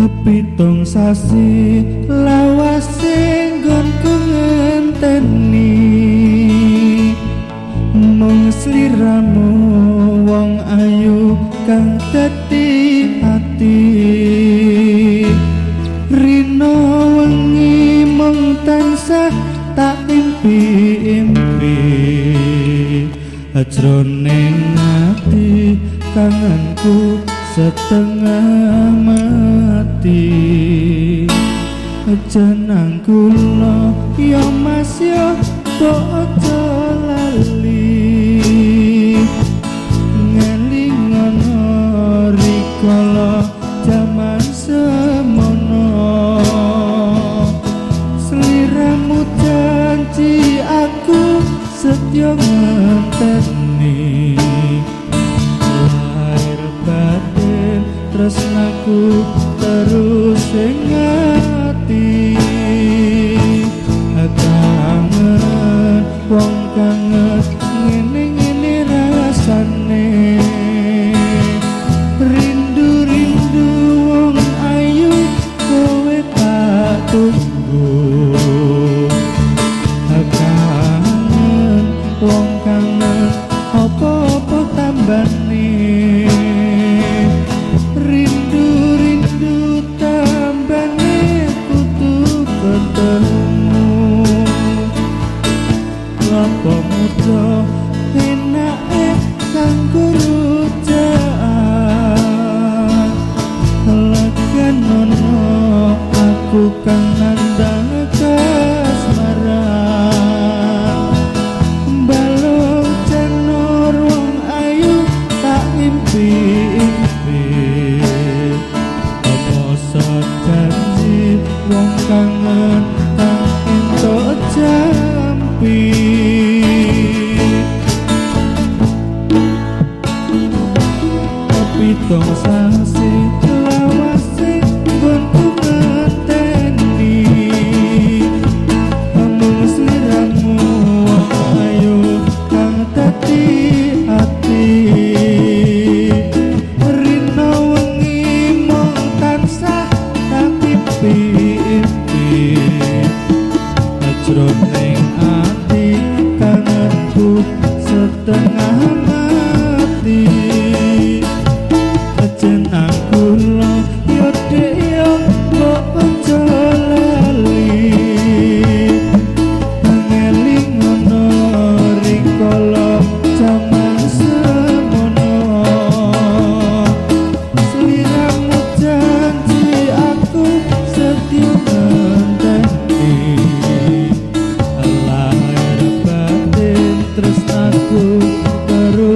Pitung sasi lawase nggonku ngenteni, mung sliramu wong ayu kang dadi ati. Rino wengi mung tansah tak impi-impi, jroning ati kangenku setengah mati. Jenang kula ya Mas ya aja lali, ngelingono rikala jaman semono. Sliramu janji aku setya ngenteni, lahir batin tresnaku terus ing ati. Kangen wong kangen ngene-ngene rasane, rindu-rindu wong ayu kowe tak tunggu. Kangen wong kangen apa-apa tambane, rindu-rindu tambane kudu ketemu. Apa muda enake kanggo rujakan, leganono aku kang nandang kasmaran. Balung janur wong ayu tak impi-impi, apa janji wong kangen kang entuk jampi. Pitung sasi lawase nggonku ngenteni, mung sliramu wong ayu kang dadi ati. Rino wengi mung tansah tak impi-impi, jroning ati kangenku setengah mati. Jenang kula yo dek yo kok aja lali, ngelingono rikala jaman semono. Sliramu janji aku setya ngenteni, lahir batin tresnaku terus.